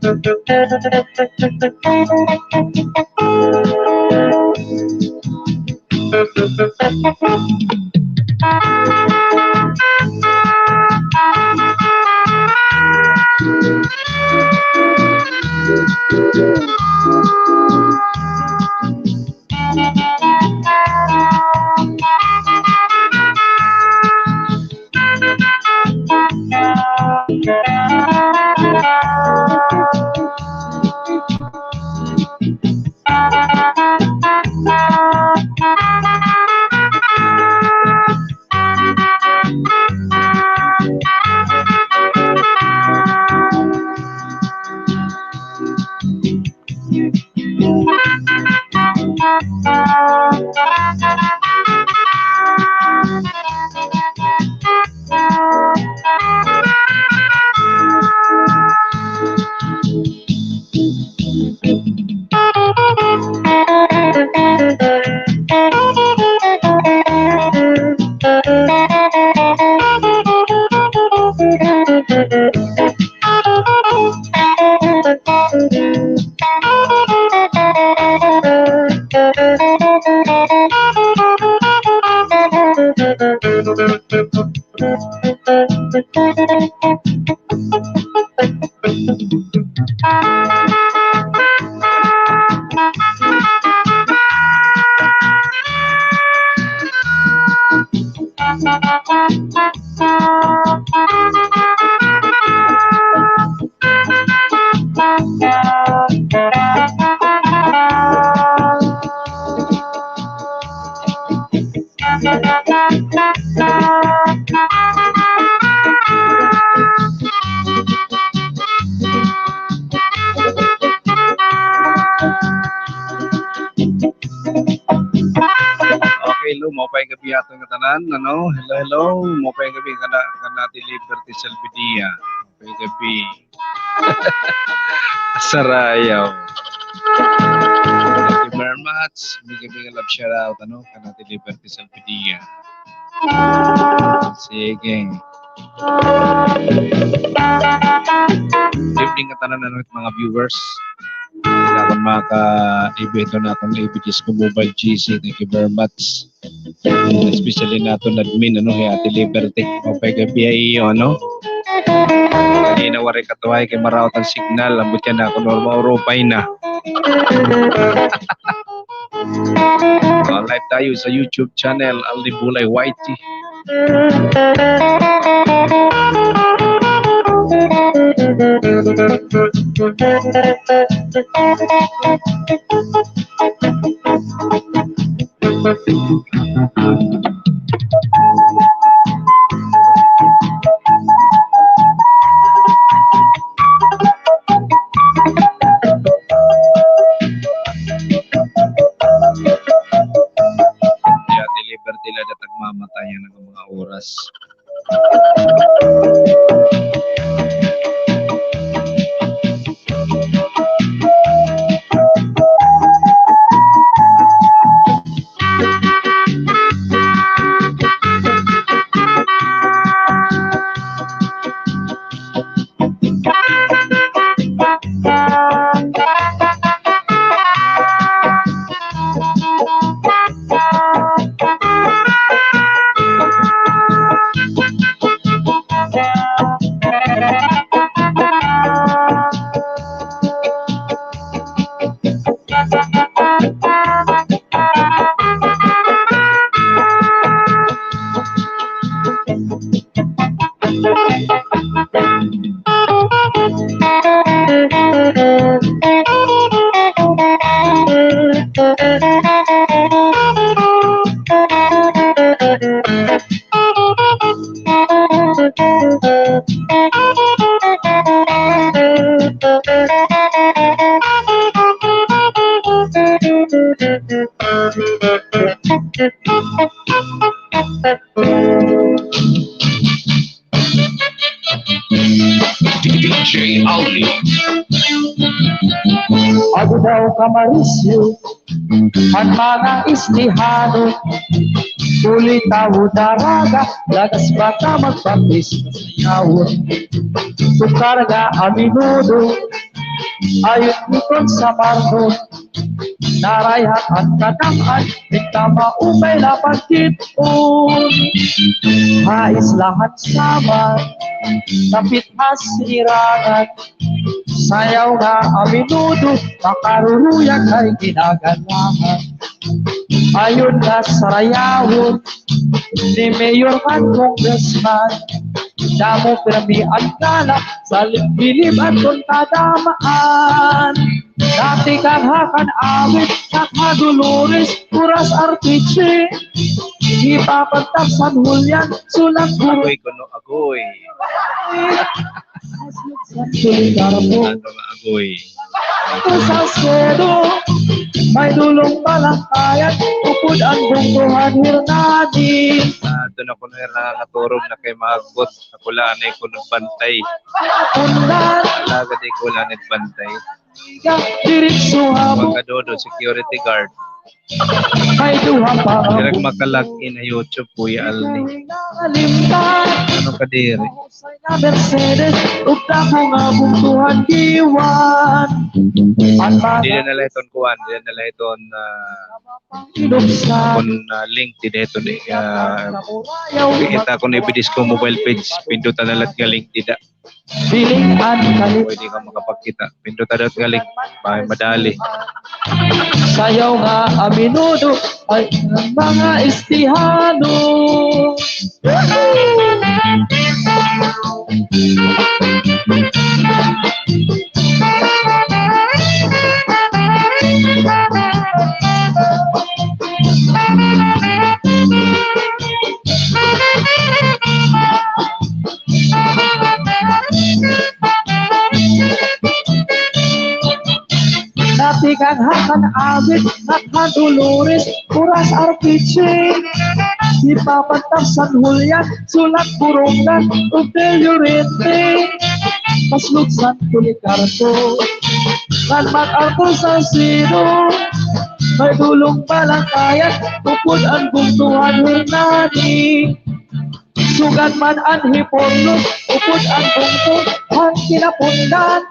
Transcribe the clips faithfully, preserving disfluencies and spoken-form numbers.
Okay, hello, maupay nga gab-i ha aton ngatanan, ano? Hello, hello, maupay nga gab-i kana, kana Ate Liberty Salvidia. Maupay nga gab-i. Sarayaw. Thank you very much. Big, big love shout out, ano, kana Ate Liberty Salvidia. Sige. Good evening ngatanan, ano, mga viewers. Kaya kung maka-event na akong A B G S ko Mobile G C, thank you very much. Especially na aton admin, ano, hi Ate Liberty. Maupay nga gab-i ha iyo, ano? Kanina waray katuhay kay maraot an signal. Ambot yana ako, normal, urupay na. Ah, live tayo sa YouTube channel, Aldi Bulay Y T. Kaya deliver nila datag mamatay an mga oras. D J Aldi. Adi daw kamarisyo an mga Estehano, ulitaw daraga, lagas baka magpapis, yawa. Tukar nga a menudo, Ayon hiton sa Marnon, narayhat an kadam-an, it kamaupay la pagkit-on. Ha isla han Samar, dapit ha Sinirangan, sayaw nga a menudo, makaruruyag hay ginaganahan. Ayon nga sarayawon ni mayor ngan congressman, damo pirmi an galak sa bilib adton kadam-an. Dati kan Hakan Awit, Kaka Dolores, Kuras Artiche, Ipapantak San Julian, Sulat Buro. Agoy kuno, agoy. Policarpo. Ano nga agoy? Salcedo, may Dulong Balangkayan, upod an bungto han Hernani. Ah, doon ako na nga naturog na kay mahagbot. Ako la anay kuno bantay. Pundan. Talaga di ko la anay bantay. Diretso ha Mga dodo, security guard. May duha pa. Direk maka-log in ha YouTube, Kuya Alni. Ano ka diri? Mercedes, ug dako nga bungto han Diwan. Dili na la iton kuan, dili na la iton, ah, kun, ah, link dida iton, ah, kita kun ibidis ko mobile page, pindutan na la nga link dida. Biling an kalit. Pwede ka makapagkita. Pindutan na la nga link. May madali. Sayaw nga a menudo ay an mga Estehano. Dati kan Hakan Awit, Kaka Dolores, Kuras Artiche, Ipapantak San Julian, Sulat Borongan, Hotel Llorente, Maslog San Policarpo, ngan MacArthur Salcedo, may Dulong Balangkayan, upod an bungto han Hernani. Sugad man an Hiporlos, upod an bungto han Kinapundan.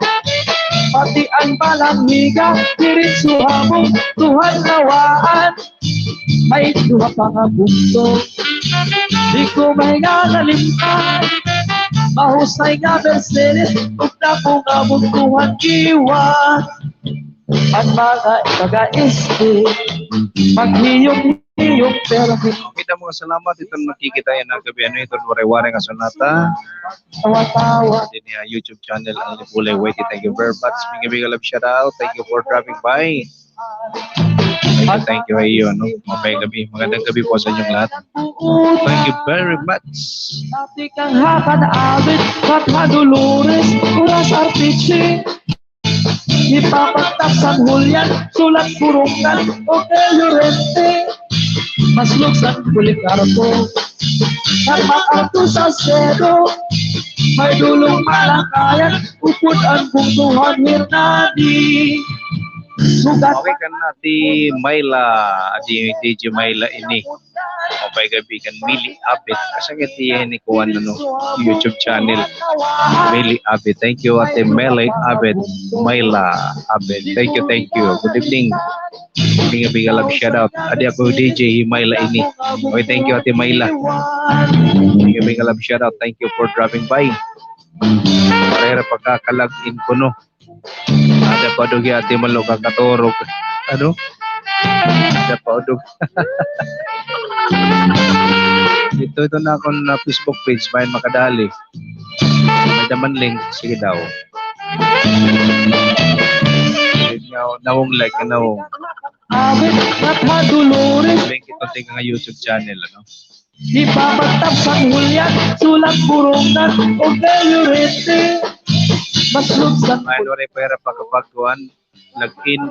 Pati an Balangiga, diretso ha bungto han Lawaan. May duha pa nga bungto, di ko mahingangalimtan. Mahusay nga Mercedes, ug dako nga bungto han Diwan. An mga taga-Este, maghiyom-hiyom permi. Okay, damo nga salamat iton nakikita yana gab-i, ano, iton Waray-Waray nga Sonata. Tawa-tawa. Dinhi ha YouTube channel, Alni Bulay Y T. Thank you very much. Mega, mega love shout out. Thank you for dropping by. Thank you, thank you ha iyo, ano. Maupay gab-i. Magandang gabi po sa inyong lahat. Thank you very much. Dati kan Hakan Awit, Kaka Dolores, Kuras Artiche. Ipapantak San Julian, Sulat Borongan, Hotel Llorente, Maslog San Policarpo, ngan MacArthur Salcedo, may Dulong Balangkayan, upod an bungto han Hernani. Sugad. Okay, kan Ate Myla, Ate D J Myla ini. Maupay gab-i kan Mili Abet. Asa nga tiya ni kuan, ano, YouTube channel. Mili Abet. Thank you, Ate Mili Abet. Myla Abet. Thank you, thank you. Good evening. Mega, mega love shout out. Adi ako D J hi Myla ini. Okay, thank you, Ate Myla. Mega, mega love shout out. Thank you for dropping by. Para hira pagkaka-log in kuno. Ada pa dog hi Ate Malo kakaturog. Ano? Ada pa dog. Ito, ito na akon na Facebook page, may makadali. May daman link, sige daw. Sige daw, nawong like, nawong. Awit, Kaka Dolores. Link ito, tingnan nga YouTube channel, ano? Ipapantak San Julian, Sulat Borongan, Hotel Llorente, Maslog San. Ay, waray pa hira pakapagkuan, log in.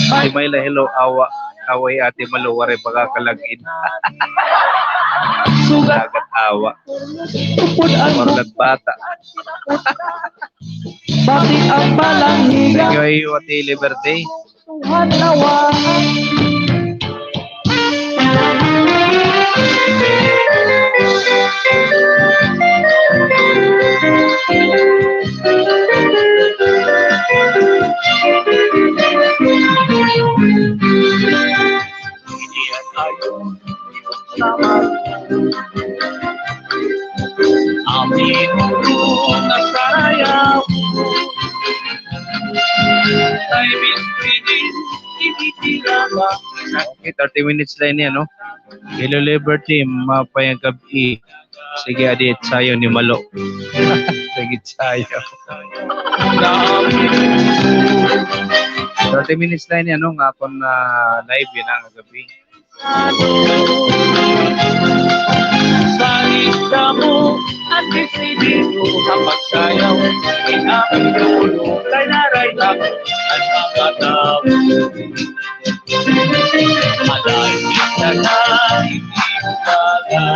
Ate Myla, hello, awa. Awa hi Ate Malo, waray pakaka-log in. Sugat. Dagat awa. Upod an. Mga nagbata. Pati an Balangiga. Thank you, Ate Liberty. Okay, thirty minutes la ini, ano? Hello, Liberty, maupay nga gab-i. Sige, adi it sayaw ni Malo. Sige, sayaw. Thirty minutes la ini, ano, nga akon, ah, live yana nga gab-i. Sa ikaw mo, at desidido sa pagsayaw, inapin ulo kay naraynak at mga tao. Alay ka na, hindi ko kaya.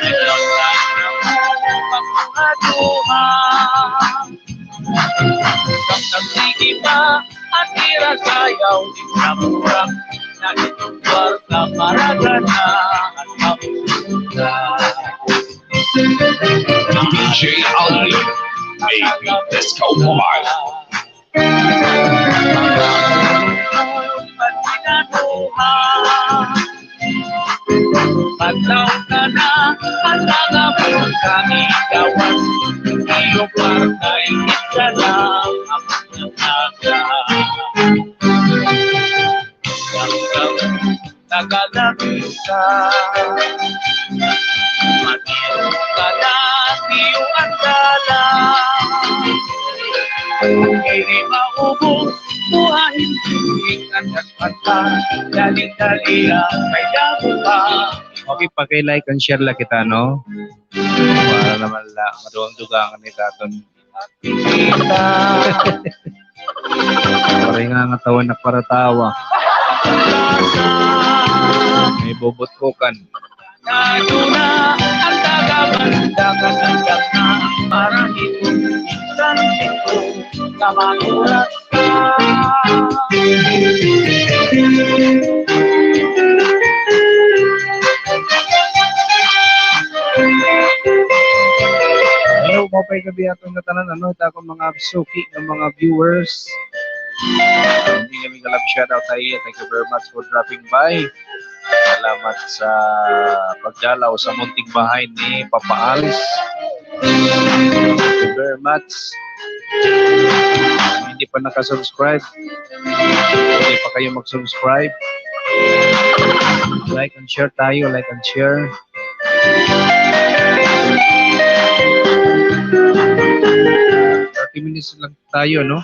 Kailangan na mo magkaduha. Sige pa, at ira sayaw, di na mura, na itutuwar ka para ganahan mapunta. D J Alvin, Baby Disco Mobile. Pagkinabuhan. Adlaw ka na, adlaw ka mo kami gawas. Iyo partay, isa lang ang nagkaka. Hanggang nagkalabi ka. Matiro ka na, iyo ang dala. Hindi maubos, buhayin ko, ikan Pagka, dali-dali lang, may damo pa. Okay, paki-like and share la kita, no? Para naman la, madugang-dugangan ni Taton. Kita. Pare nga nga tawa na para tawa. May bubutkukan. Tayo na ang tagabanda, kasagap na para dito, isang linggo, kamakulat ka. Hello, maupay gab-i aton ngatanan, ano, it akon mga suki nga mga viewers. Hindi kami kalab shoutout sa iyo. Thank you very much for dropping by. Salamat sa pagdalaw sa munting bahay ni Papa Alice. Thank you very much. Hindi pa nakasubscribe, hindi pa kayo mag-subscribe. Like and share tayo, like and share. Thirty minutes lang tayo, no?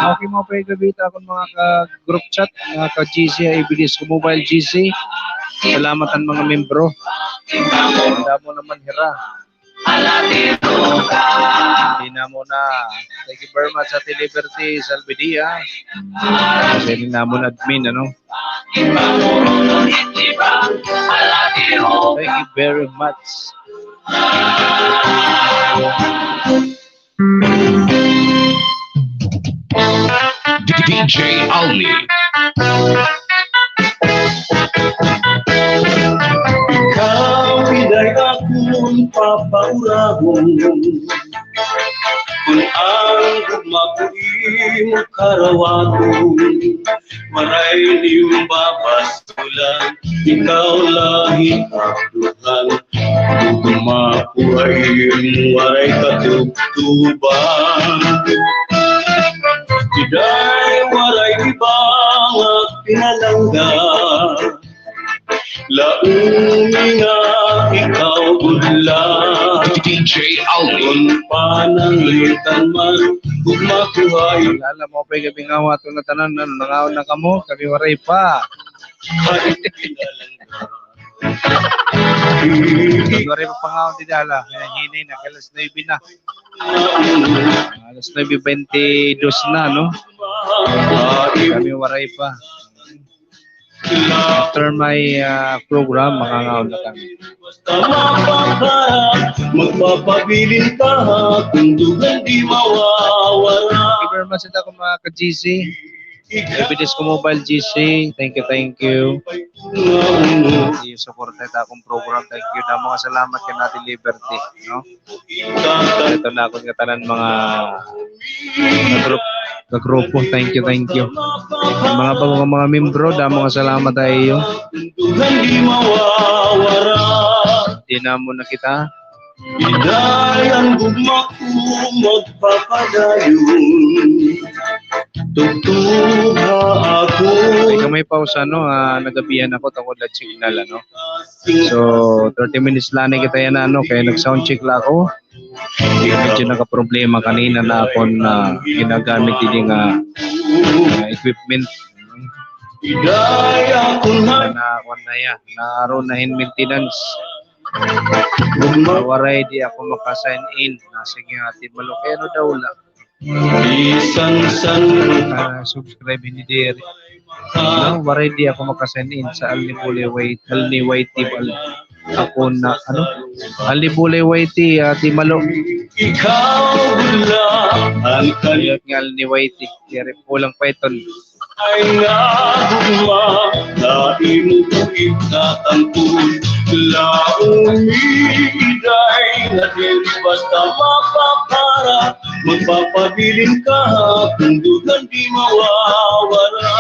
Okay, maupay gab-i it akon mga ka-group chat, mga ka-G C, Ibidis ko Mobile G C. Salamat han mga membro. Damo naman hira. Hindi na muna. Thank you very much, Ate Liberty Salvidia. Kasi hindi na muna admin, ano? Thank you very much. D J Alni. Ikaw hiday akon papaurahon, kun an gugma ko imo karawaton. Waray niyo babasulan, ikaw la it kabduhan. Gugma ko ha imo waray katubtoban. Hiday waray iba nga pinalangga. Laumi nga ikaw gud la. D D J Alvin. Pananglitan man, gugma ko ha iyo. Wala, wala mo pa gabing awa to na tanan, ano, nangaon na kamo, kami waray pa. Waray pa pangaon di dala, hinay na, alas nuebe na. Alas nuebe bente dos na, no? Kami waray pa. After my, ah, program, mangangaon na kami. Magpapabilin ka ha akon dugan di mawawara. Thank you very much sa akon mga ka-G C. Evides ko Mobile G C. Thank you, thank you. Iyo suporta sa akon program. Thank you. Damo nga salamat kan Ate Liberty, no? Ito na akon ngatanan mga ka-group, ka-grupo. Thank you, thank you. Mga bago nga mga membro, damo nga salamat ha iyo. Di na mo nakita. Iday an gugma ko magpapadayon. Tugtog ha ako. Ay, kamay pa usa, no? Ah, nagabihan ako, tungod la signal, ano? So, thirty minutes la ni kita yana, no? Kay nag-sound check la ako. Medyo nakaproblema kanina na akon, ah, ginagamit ini nga, ah, equipment. Na, kuan na iya, naaron na hin maintenance. Waray di ako maka-sign in. Na, sige, Ate Malo, kay ano daw la. Bisan san, ah, subscribe hini diri. Ah, waray di ako maka-sign in sa Alnibulay Y T, Alni Y T, Al-, ako na, ano? Alnibulay Y T, Ate Malo. Ikaw la an kali- Ayun nga, Alni Y T. Diri, kulang pa iton. Ay nga gugma, lain ko itatangkod. Laon mi iday nga diri basta mapapara. Magpapabilin ka ha akon dugan di mawawara.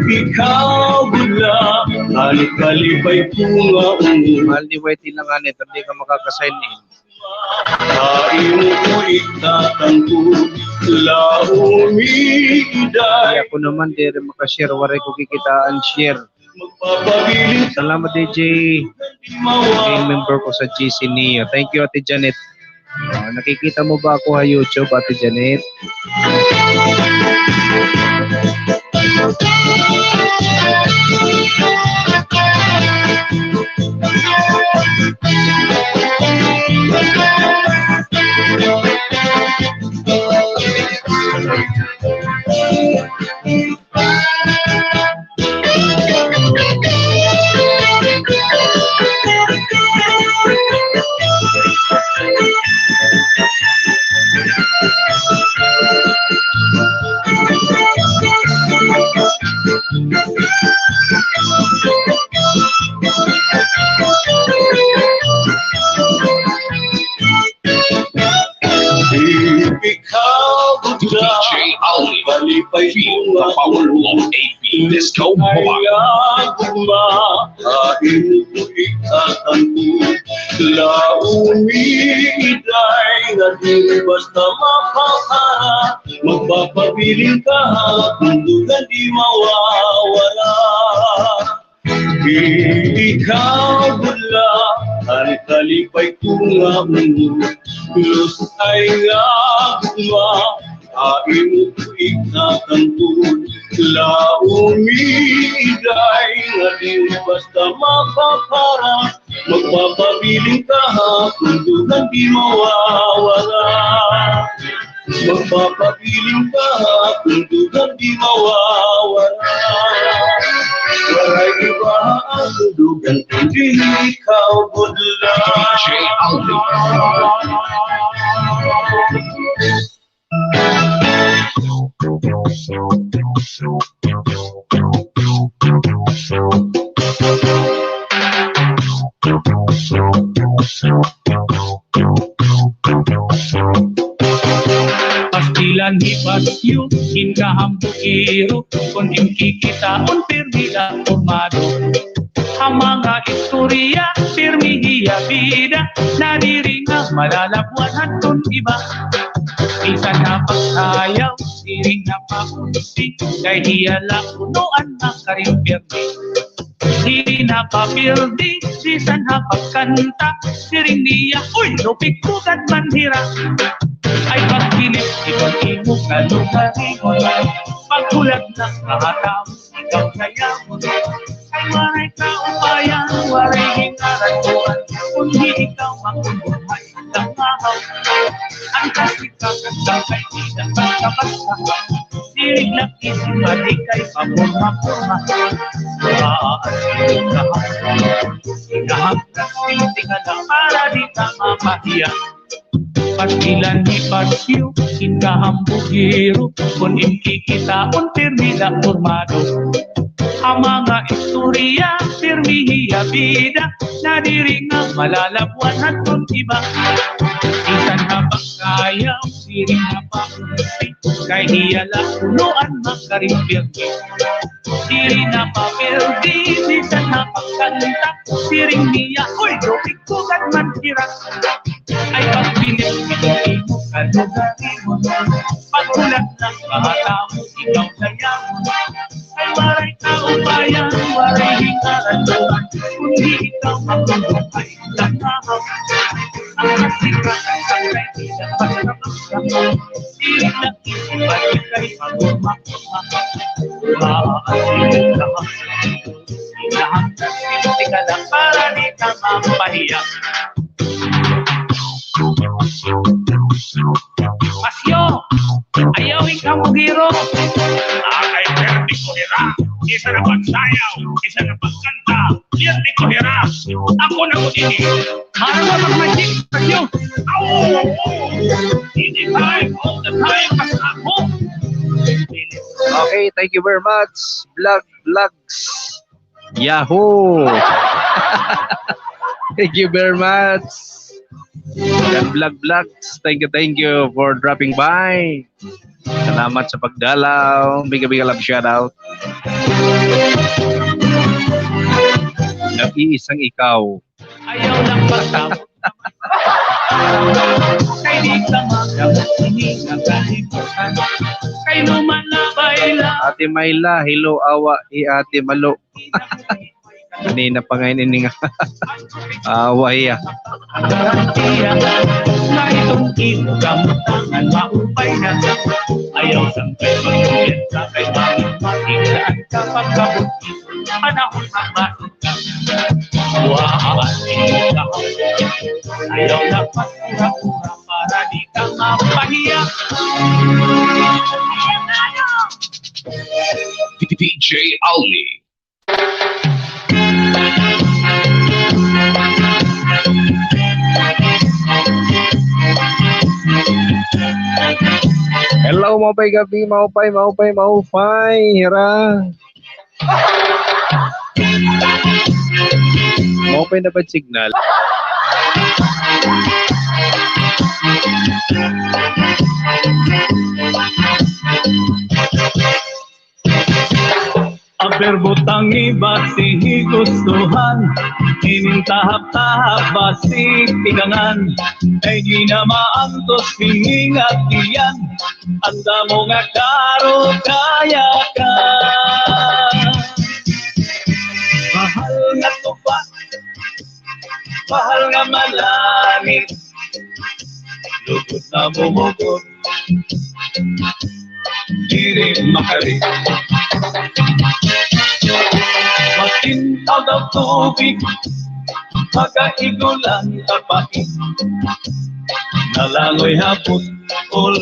Ikaw gud la an kalipay ko nga ulo. Mahal ni Y T lang, anit, hindi ka makaka-sign in. Lain ko itatangkod, laon mi iday. Ay, ako naman, diri maka-share, waray ko kikitaan share. Magpapabilin. Salamat, D J. Naging member ko sa G C Neo. Thank you, Ate Janet. Ah, nakikita mo ba ako ha YouTube, Ate Janet? Ikaw gud la, D J Ali, kalipay ko nga ulo. Feel the power of A P Disco Mobile. Ay, gugma, ha imo ko itatangkod. Laon mi iday nga diri basta mapapara. Magpapabilin ka ha akon dugan di mawawara. Ikaw gud la an kalipay ko nga ulo, lusay nga gugma, ha imo ko itatangkod. Laon mi iday nga diri basta mapapara, magpapabilin ka ha akon dugan di mawawara. Magpapabilin ka ha akon dugan di mawawara. Waray iba ha akon dugan kundi ikaw gud la. D J Alvin. Pastilan ni Pasyo, in kahambugiro, kon in kikitaon pirmi la pormado. Ha mga istorya, pirmi hiya bida, nadiri nga malalabwan hadton iba. Bisan ha pagsayaw, diri na maunsi, kay hiya la kuno an makarimpirmi. Di na papirdi, bisan ha pagkanta, siring niya, uy, lupig bugad man hira. Ay pagbilib, imo kalugaringon, pagbulag na mga tao, ikaw kaya mo. Ay waray kaupayan, waray hingaraduan, kundi ikaw ang buhay. Ang kasikakan sa kaibigan, basta-basta. Siring lang isip, di kay papurma-purma. Aasin ka, kahapon. Kahapon, tingala para di ka mapahiya. Pastilan ni Pasyo, in kahambugiro, kun im kikitaon, pirmi la pormado. An mga istorya, pirmi hiya bida, na diri nga malalabwan hadton iba. Bisan ha pagkayaw, diri na papirdi, kay hiya la punoan makarimpirdi. Diri na papirdi, bisan ha pagkanta, siring niya, uy, lupig bugad man hira. Ay pagbilib, imo kalugaringon, pagbulag na mga tao, ikaw kaya mo. Ay waray kaupayan, waray hingaraduan, kundi ikaw ang buhay. Tanaw, ang kasikat, ang kaibigan, basta-basta. Siring lang isip, di kay papurma-purma. Aasin ka, kahapon. Lahat ng tingala para di ka mapahiya. Pasyo! Ayaw in kahambugiro! Ah, kay pirmi ko hira. Isa na pagsayaw, isa na pagkanta. Pirmi ko hira. Ako na ko didi. Para ba mag-magic, Pasyo? Aw! Anytime, all the time, basta ako. Okay, thank you very much, Vlog Vlogs. Yahoo! Thank you very much. Yan, Vlog Vlogs. Thank you, thank you for dropping by. Salamat sa pagdalaw. Big, big love shout out. Nag-iisang ikaw. Ayaw lang basta. Kay di ka magdamot, hindi na kalimutan. Kay lumalabay lang. Ate Myla, hello, awa, hi Ate Malo. Kanina pa ngayon ini nga. Awa hiya. Garantiya na itong imo kamutangan maupay na. Ayaw sangkay magpuyat sa kay bakit makita ang kapagkabot. Panahon na ba? Buhaan ka. Ayaw na pagpura-pura para di ka mapahiya. D J Alni. Hello, maupay gab-i, maupay, maupay, maupay, hira. Maupay na ba signal? Aber butang iba si gustuhan, inin tahap-tahap ba si tigangan, kay di na maantos hiningat iyan, an damo nga karukayakan. Mahal nga tuba, mahal nga malanit, lugod na bumugot, diri makarit. Matintaw daw tubig, makaigo lang kapait. Nalangoy ha butol,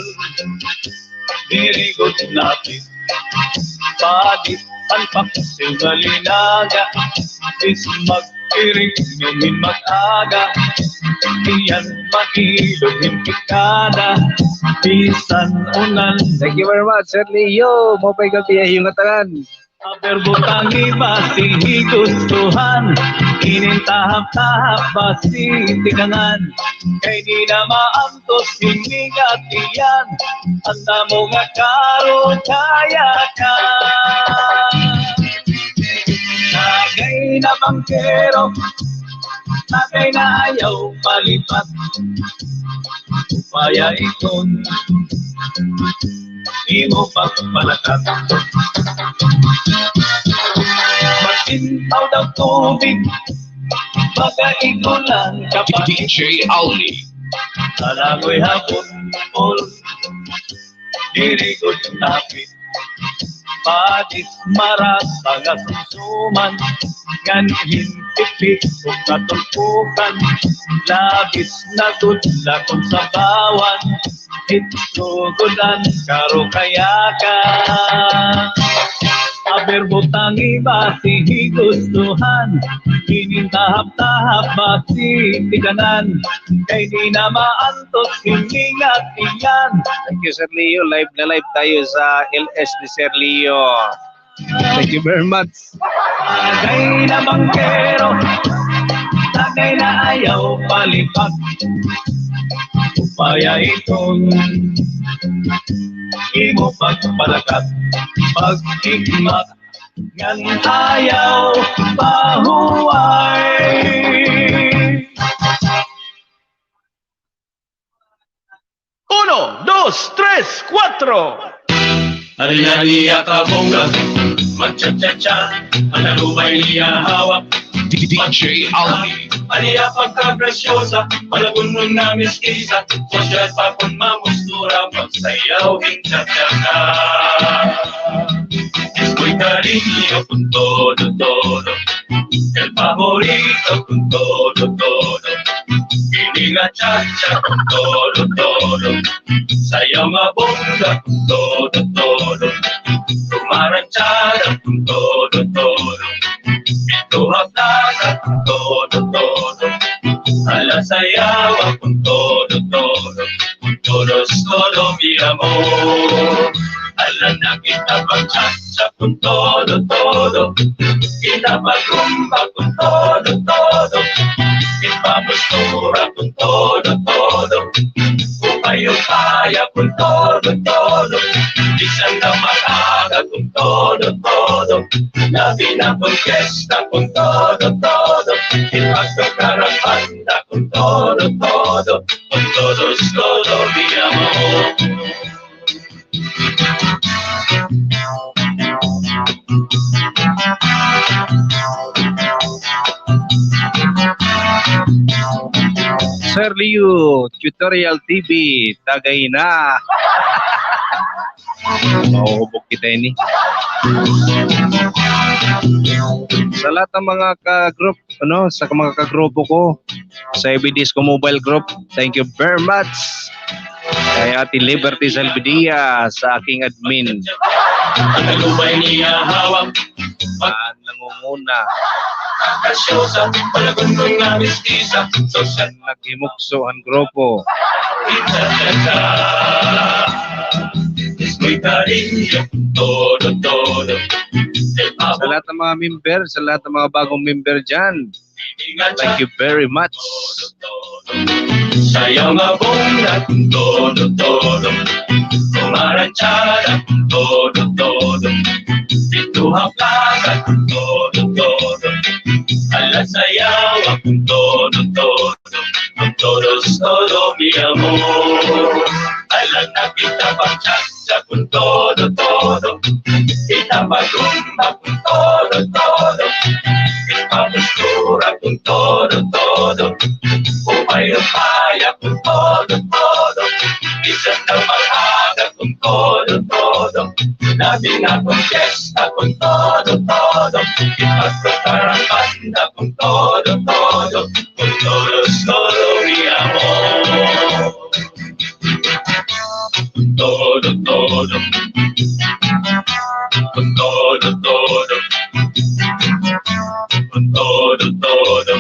diri gud napit. Pagit an paksiw nga linaga, bisag mag-iring ngamin mag-aga, iyan mag-ilog hin pikada, bisan unan. Thank you very much, Sir Leo. Maupay gab-i ha iyo ngatanan. Aber butang iba si gustuhan, inin tahap-tahap ba si tigangan, kay di na maantos hiningat iyan, an damo nga karukayakan. Tagay na bangkero, tagay na ayaw palipat, upaya iton imo pagpalakat. Matintaw Ang tubig, makaigolan ka pa. D J Alni. Kalangoy hapon, dirigod napit. Padis maras mga sumsuman, ngan hintipit ug katulpukan. Labis na gud la kon sabawan, itsugodan karo kayaka. Aber butangi basi higustuhan, hinintahap-tahap basi tiganan, kay di na maantos hiningat ilan. Thank you, Sir Leo. Live na live tayo sa L S ni Sir Leo. Thank you very much. Tagay na bangkero, tagay na ayaw palipat. Upaya iton imo pagpalakat, pag-igmat, ngan ayaw pahuway. Uno, dos, tres, kuwatro. Ari na niya kabongga, magcha-cha-cha, an nalubay niya hawak. D J Alvin. Ari niya pagkagrasyosa, palagungon na miskisa, sosyal pa kon mamustura, magsayaw hin cha-cha-cha. Estoy cariño con todo, todo. El favorito con todo, todo. Ini nga cha-cha con todo, todo. Sayaw nga bongga con todo, todo. Rumaranchada con todo, todo. Ito ha plaza con todo, todo. Hala sayawa con todo, todo. Con todos, todo mi amor. Hala na kita pagcha-cha con todo, todo. Kita pagrumba con todo, todo. Kita mustura con todo, todo. Upay-upaya con todo, todo. Bisan na mag-aga con todo, todo. Labi na kon fiesta con todo, todo. Ipagtukaran banda con todo, todo. Con todos, todo mi amor. Sir Leo Tutorial T V, tagay na. Mahuhubog kita ini. Sa lahat ng mga ka-group, ano, sa mga kagrupo ko, sa A B Disco Mobile Group, thank you very much. Kay Ate Liberty Salvidia, sa aking admin. Ang nalubay niya hawak. Ang nangunguna. Kasyosa, palagungon nga miskisa. Sosyal. Naghimukso han grupo. Todo, todo. Sa lahat ng mga member, sa lahat ng mga bagong member dyan, thank you very much. Sayaw nga bongga con todo, todo. Rumaranchada con todo, todo. Didto ha plaza con todo, todo. Hala sayawa con todo, todo. Con todos, todo mi amor. Hala na kita pagcha-cha con todo, todo. Kita pagrumba con todo, todo. Kita mustura con todo, todo. Upay-upaya con todo, todo. Bisan na mag-aga con todo, todo. Labi na kon fiesta con todo, todo. Ipagtukaran banda con todo, todo. Con todos, todo mi amor. Todo, todo. Todo, todo. Todo, todo.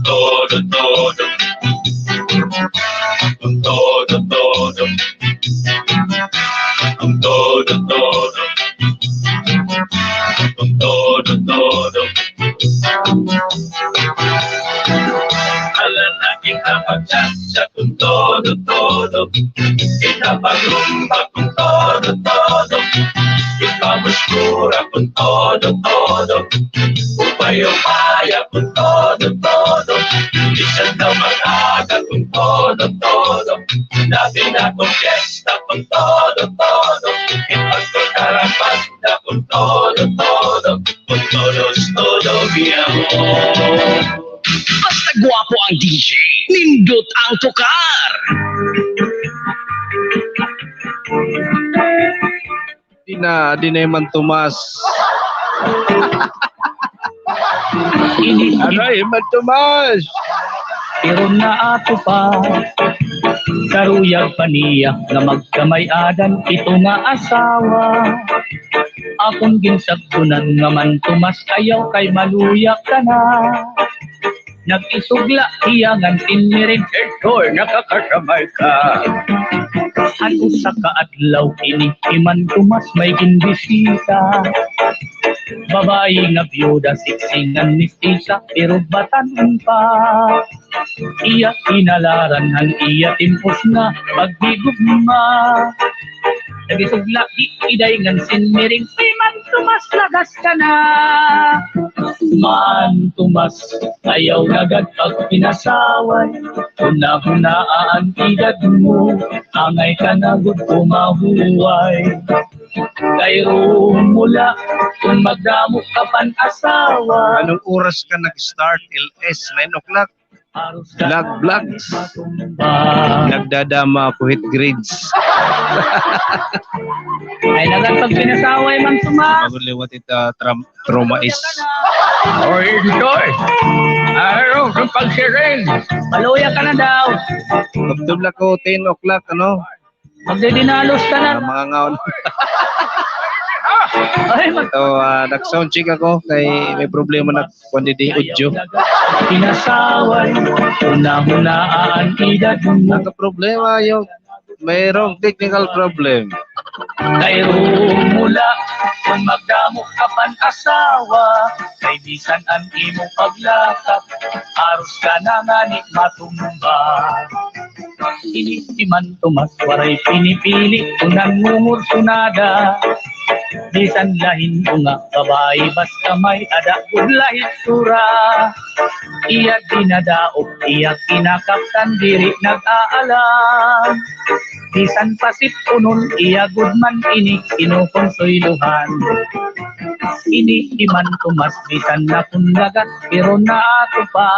Todo, todo. Todo, todo. Con todo, todo. Con todo, todo. Hala na kita pagcha-cha con todo, todo. Kita pagrumba con todo, todo. Kita mustura con todo, todo. Upay-upaya con todo, todo. Bisan na mag-aga con todo, todo. Labi na kon fiesta con todo, todo. Ipagtukaran banda con todo, todo. Todos, todo, mi amor. Basta gwapo ang D J, nindot ang tukar. Di na, di na hi Man Tomas. Aray, Man Tomas! Pero naato pa, karuyag pa niya nga magkamay-adan ito nga asawa. Akon ginsagdonan nga Man Tomas, ayaw kay maluya ka na. Nag-isugla hiya ngan tinmiring, "Hector, nakakasamay ka." An usa ka adlaw ini, hi Man Tomas may ginbisita. Babayi nga byuda, sexy ngan mistisa, pero batan-on pa. Iya kinalaran han iya timpos nga paghigugma. Nag-isugla, di iday ngan sinmiring, "Ay, Man Tomas, lagas ka na. Man Tomas, ayaw na gad pagpinasaway. Hunahunaa an edad mo, angay ka na gud kumahuway. Kay Romula, kon magdamo ka pan asawa." Anong oras ka nag-start, L S? Nine o'clock? Vlog, vlogs. Nagdadama, puhit grades. Ay, lagas pagpinasaway, Man Tomas. Maguliwat ita, tram-, trauma is. Oy, Doy. Ano, kung pagsiring? Maluya ka na daw. Tubtob la ko, ten o'clock, ano? Magdidinalos ka na. Ah, mga ngaon. Ay, mag- Ito, ah, nag-sound check ako kay may problema na kuan didi, audio. Pinasaway, hunahunaa an edad mo. Nagka-problema yung mayroong technical problem. Kay Romula, kon magdamo ka pan asawa, kay bisan an imo paglakat, aros ka na ngani matumba. Ini si Man Tomas, waray pinipili, kon nangungursunada. Bisan la hin-o nga babayi, basta may-ada gud la hitsura. Iya dinadaog, iya kinakaptan, diri nag-aalam. Bisan pa sip-onon, iya gud man ini kinukonsuwelohan. Ini hi Man Tomas, bisan na kon lagas, pero naato pa.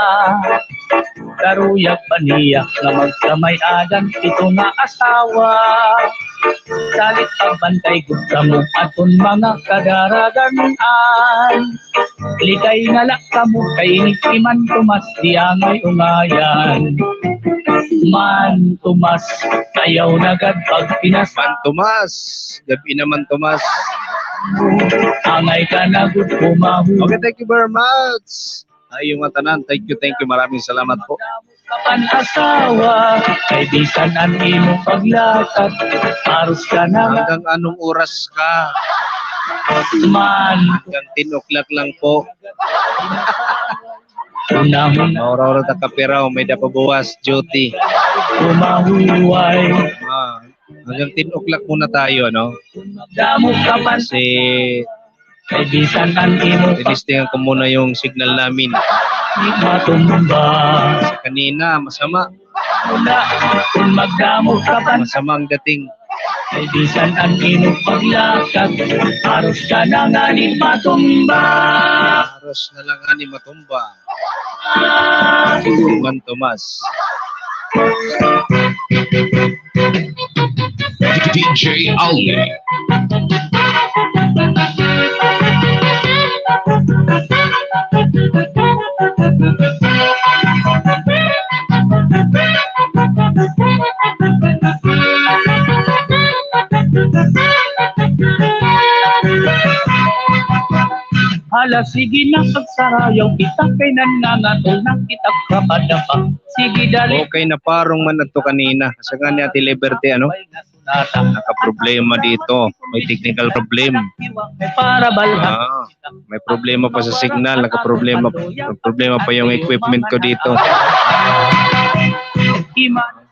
Karuyag pa niya nga magkamay-adan pito nga asawa. Salit pagbantay gud kamo aton mga kadaragan-an. Likay na la kamo kay ini hi Man Tomas, di angay ungayan. Man Tomas, ayaw na gad pagpinas. Man Tomas, gab-i na Man Tomas. Angay ka na gud kumahuway. Okay, thank you very much. Ay, yung mga tanan, thank you, thank you. Maraming salamat po. Kapan asawa, kay bisan an imo paglakat, aros ka na. Hanggang anong oras ka? Man. Hanggang ten o'clock lang po. Unahon. Maura-ura ta kapiraw, may-ada pa buwas duty. Kumahuway. Ah, hanggang ten o'clock muna tayo, ano? Damo ka pa. Kasi kay bisan an imo. Tinistingan ko muna yung signal namin. Matumba. Sa kanina, masama. Mula, kung magdamo ka pa. Masama ang dating. Kay bisan an imo paglakat, aros ka na ngani matumba. Aros na lang ngani matumba. Man Tomas. D J Ali. Hala, sige na, pagsarayaw kita kay nananatol na kita kapadapa. Sige, dali. Okay, naparong man adto kanina. Sa nga ni Ate Liberty, ano? Nakaproblema dito. May technical problem. Para balha. Ah, may problema pa sa signal. Nakaproblema, may problema pa yung equipment ko dito. Iman.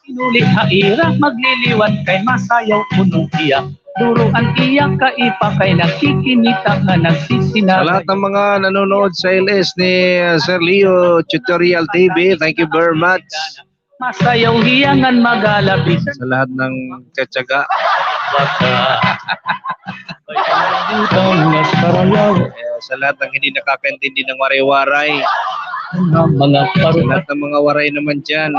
Inulit ha ira magliliwan kay masayaw kuno iya. Duro an iya kaipa kay nakikinita nga nagsisinabay. Sa lahat ng mga nanonood sa L S ni, uh, Sir Leo Tutorial T V, thank you very much. Masayaw hiya ngan magalabi. Sa lahat ng tiyatyaga. Baka. Ikaw na sarayaw. Yes. Sa lahat ng hindi nakakaintindi ng Waray-Waray. Mga sa lahat ng mga Waray naman dyan.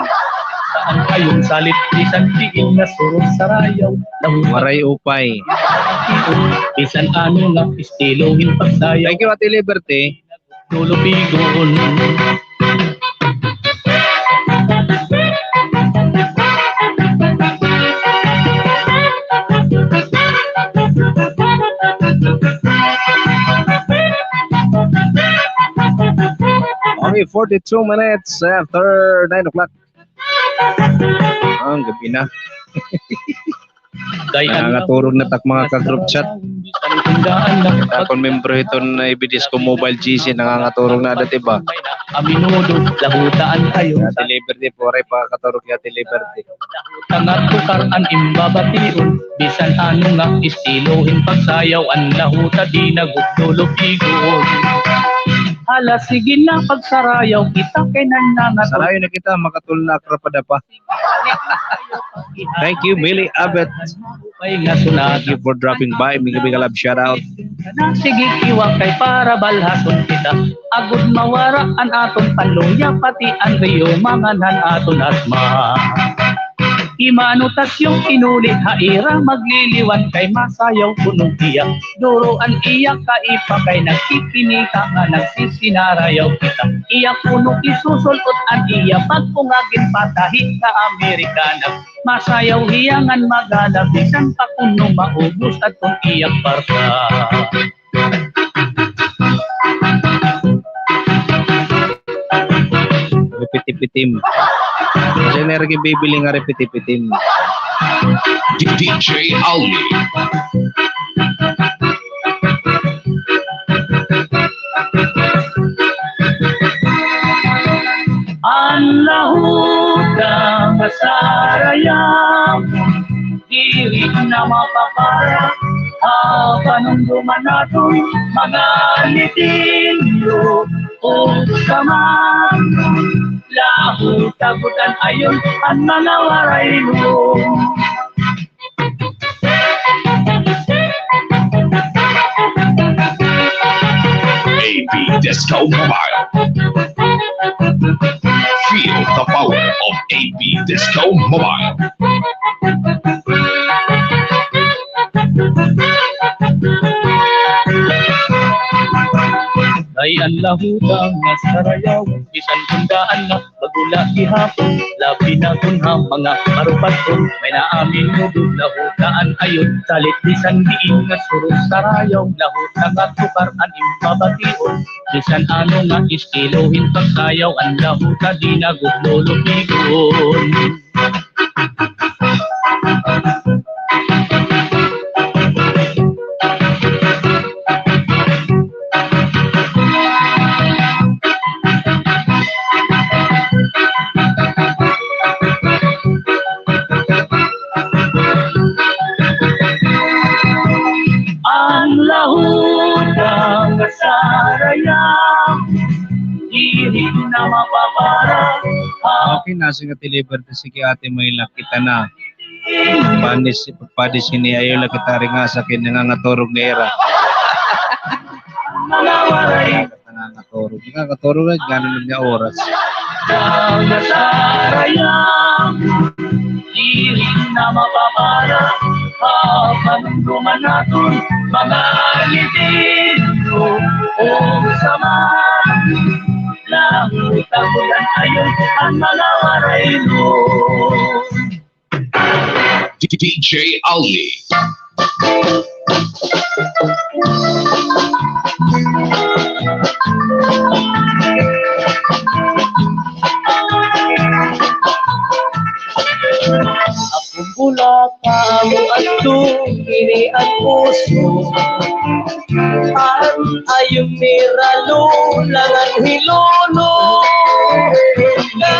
Saan kayong salit, bisan diin nga surong sarayaw. Waray upay. Bisan ano nga estilo hin pagsayaw. Thank you, Ate Liberty. Lulupigon. Only forty-two minutes after nine o'clock. Ang gabi na. Nangangaturog na tak mga ka-group chat. Akon membro hiton A B Disco Mobile G C, nangangaturog na dati ba? Aminudo, lahutaan kayo. Ate Liberty, pure pa katurog ni Ate Liberty. Tanga tukar an imbabation, bisan ano nga estilo in pagsayaw, an lahuta di nagugdulupigon. Hala, sige na, pagsarayaw kita kay nanangat. Sarayaw na kita, makatulog na ak rapada pa. Thank you, Billy Abet. Thank you for dropping by. Big, big love shout out. Sige, kiwa kay para balhason kita. Agod mawara an aton paluya, pati an Rio, manganhan aton asma. Imano tas yung inulit ha ira, magliliwan kay masayaw kuno iya. Duro an iya kaipa kay nagkikinika nga nagsisinarayaw kita. Iya kuno isusul-ot an iya pagpunga ginpatahi nga Amerikana. Masayaw hiya ngan magala bisan pa kuno maubos adton iya kwarta. Repetipitim. Diyan na rin bibili nga repetipitim. D J Almi. An lahuta nga sarayaw, diri na mapapara, ha panumduman naton mga Litinyo ug Saman. Lahuta gud an ayon an mga Waraynon. A B Disco Mobile. Feel the power of A B Disco Mobile. Ay, an lahuta nga sarayaw, bisan kun daan na Magula gihapon, labi na kun ha mga karupaton, may naamin mo dun, lahuta an ayon, salit bisan diin nga surong sarayaw, lahuta nga tukar an im pabation, bisan ano nga estilo hin pagsayaw, an lahuta di na gud lulupigon. An lahuta nga sarayaw, diri na mapapara. Okay na, sige, deliver na, sige, Ate Mayla, kita na. Panis, panis ini, ayaw la kita ringasa kay nangangaturog nga ira. Nangangaturog, nangangaturog, ngano na niya oras. Diri na mapapara, ha panumduman naton, mga Litinyo ug Saman. Lahuta gud an ayon an mga Waraynon. D J Almi. Akon bulata mo adto, ini an puso. An ayon ni Ralo, langan hi Lolo. Nga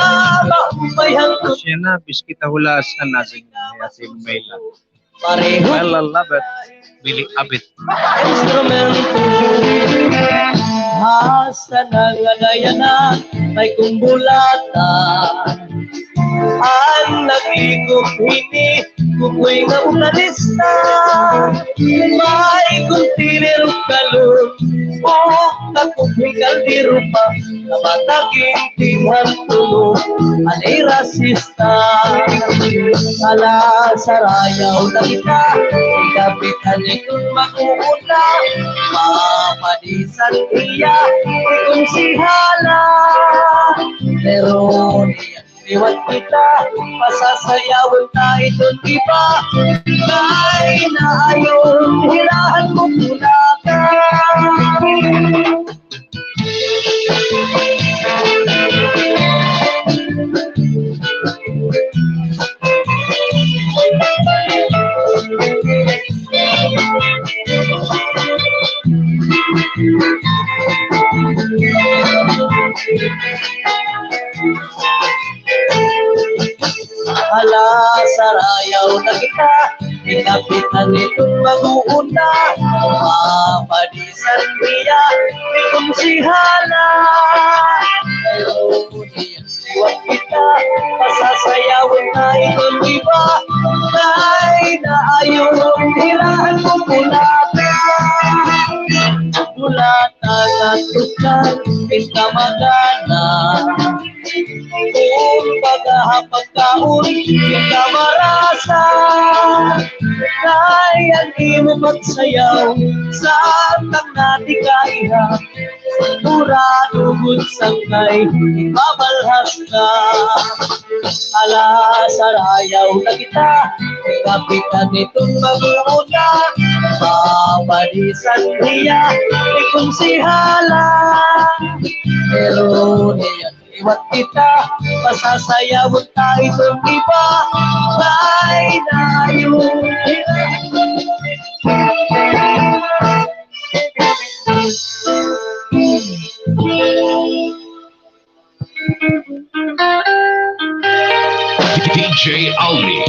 maupay hangtod. Siya na, bis kita hulasan na, sige, sige, Mayla. Pareho. Well, I love it. Bili abit. Instrumento. Hasta na nga daya na, may kumbulata. An naglikop hini, kukoy nga bokalista. May kuntiler ug kalon. Bukag ug hin kaldero pa, kamatag gintimhan tulo, an ira sista. Hala, sarayaw na kita, kapitan iton mag-uuna, mapadisan hiya, iton si Hala. Pero Liwat kita, pasasayawon ta iton iba. Kay naayon, hilahan ko pula ka. Hala, sarayaw na kita, ni kapitan iton mag-uuna, mapadisan hiya, iton si Hala. Liwat kita, pasasayawon ta iton iba, kay naayon, hilahan ko pula ka. Pula ta katukar, pinta magana. Kumbaga ha pagkaon, pinta marasa. Kay an imo pagsayaw, sa tang natikaiha, sigurado gud sangkay, ipamalhas ka. Hala, sarayaw na kita, kapitan iton mag-uuna, mapadisan hiya, iton si Hala. Pero niyan liwat kita, pasasayawon ta iton iba, kay naayon. D J Alvin.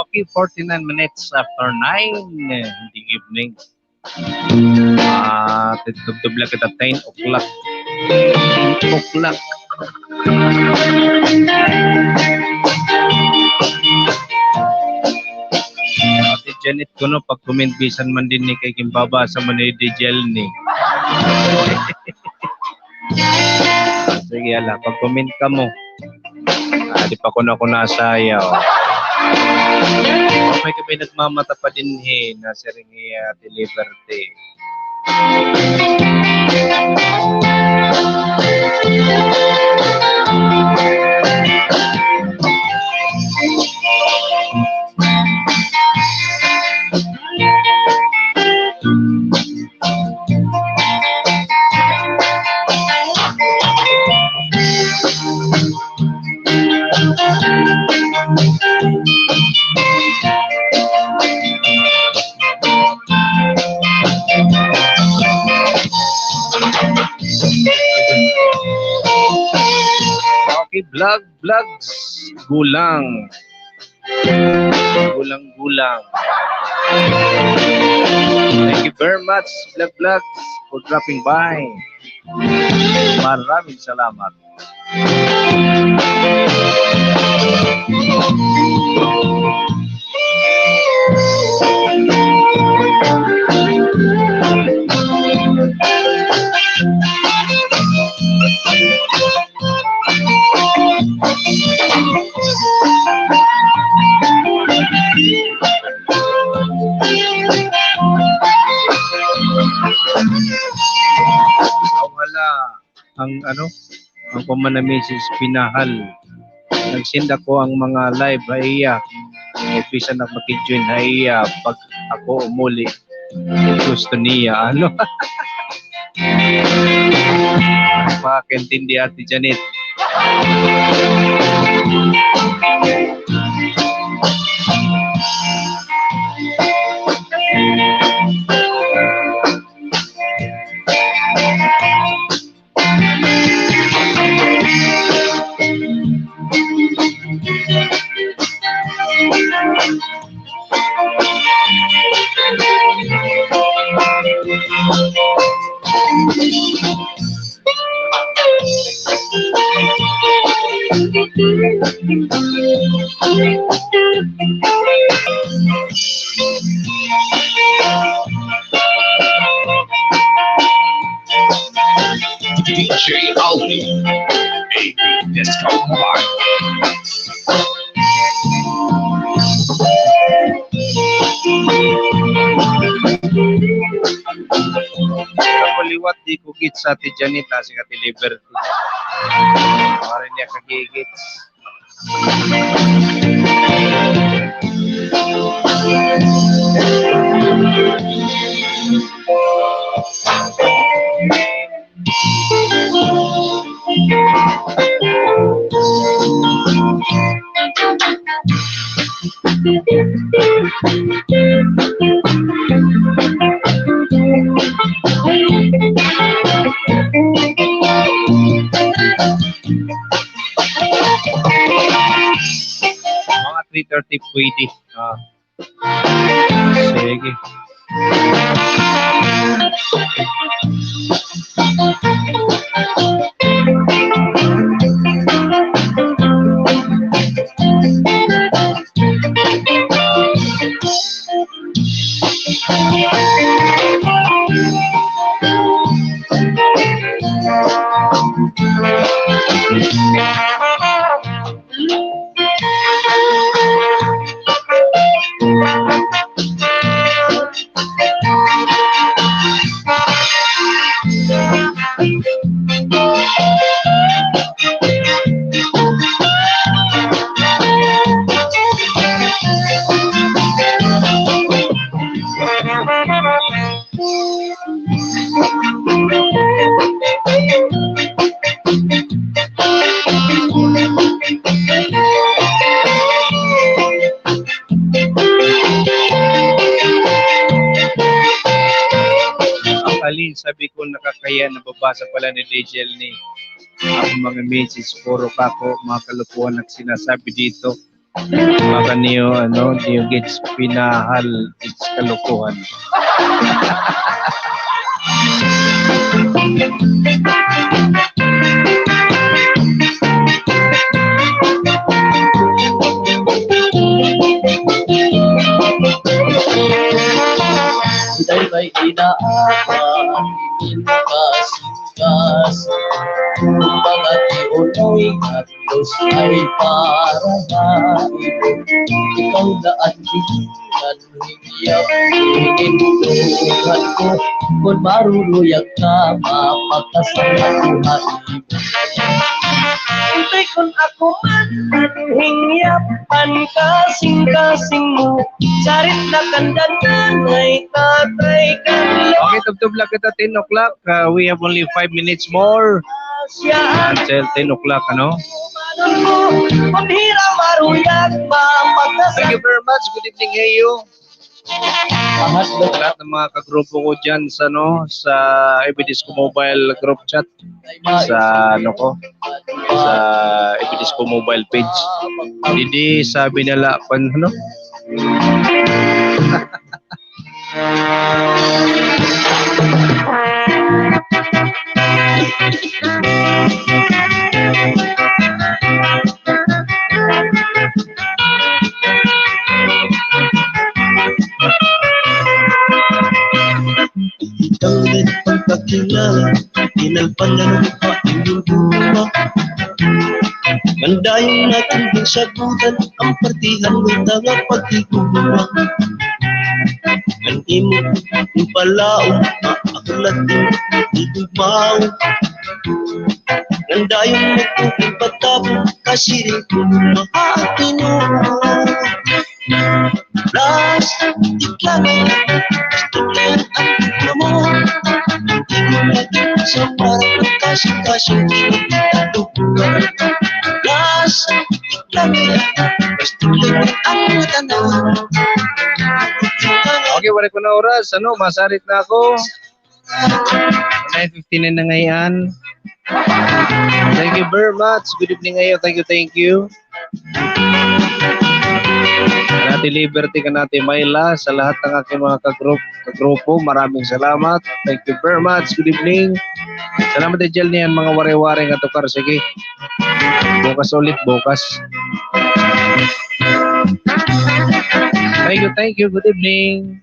Okay, forty-nine minutes after nine in the evening. Ah, tubtob la kita ten o'clock. Ten o'clock. Ate Janet kuno, pag-comment bisan man dinhi kay ginbabasa man ni D J Elni. Sige, hala, pag-comment kamo. Ah, di pa kuno ako nasayaw. May kami nagmamata pa dinhi, nasiring hi Ate Liberty. Okay, vlog, vlogs, gulang. Gulang-gulang. Thank you very much, Vlog Vlogs, for dropping by. Maraming salamat. Wala. Ang ano, ang kuan man na misis Pinahal. Nag-send ako ang mga live ha iya. Kay bisan ako maki-join ha iya pag ako umuli. Gusto niya, ano? Nakaintindi, Ate Janet. D J Alvin, A P Disco Mobile. Ako liwat, di ko gets si Ate Janet, nasiring Ate Liberty. Waray niya kagigits. Mga three thirty pwede. Ah. Sige. Ang alin, sabi ko, nakakahiya, nababasa pala ni D J L ni ang mga message, puro kako, mga kalokohan ang sinasabi dito. Baka niyo, ano, niyo gets pinahal, it's kalokohan. Day may inaapan, kasi, kasi, pagkati unoy, Dos ay para ha imo. Ikaw na an bigihan, hingyap, ininduhan ko. Kon maruruyag ka, mapakasal ako ha imo. Utoy kon ako man an hingyap, an kasingkasing mo. Sarit na kanda nanay, tatay, kanlo. Okay, tubtob la kita, ten o'clock. Uh, we have only five minutes more until ten o'clock, ano? Thank you very much. Good evening, Heyo. Sa lahat ng mga kagrupo ko dyan sa, ano, sa A B Disco Mobile group chat, sa, ano ko, sa A B Disco Mobile page. Didi, sabi nila, pan-, ano? Ikaw rin pagkakilala, tinalpan na ng mukha iyong gumawa. Ngandayon natin din sagutan ang partihan ng tanga pagkikuha. An imo palaong, maakulat din, di ko mao. Ngandayon nagtutupad-tapad, kasiring ko makakino. Last, tikla, gusto ko yan ang tikla mo. Di ko na Okay, waray ko na oras. Ano, masarit na ako. Nine fifty-nine na ngay-an. Thank you very much. Good evening, ayo. Thank you, thank you. Kan Ate Liberty, kan Ate Myla, sa lahat ng aking mga kagrup-, kagrupo, maraming salamat. Thank you very much. Good evening. Salamat, Angel, niyan, mga wari-wari nga tukar. Sige. Bukas ulit, bukas. Thank you, thank you. Good evening.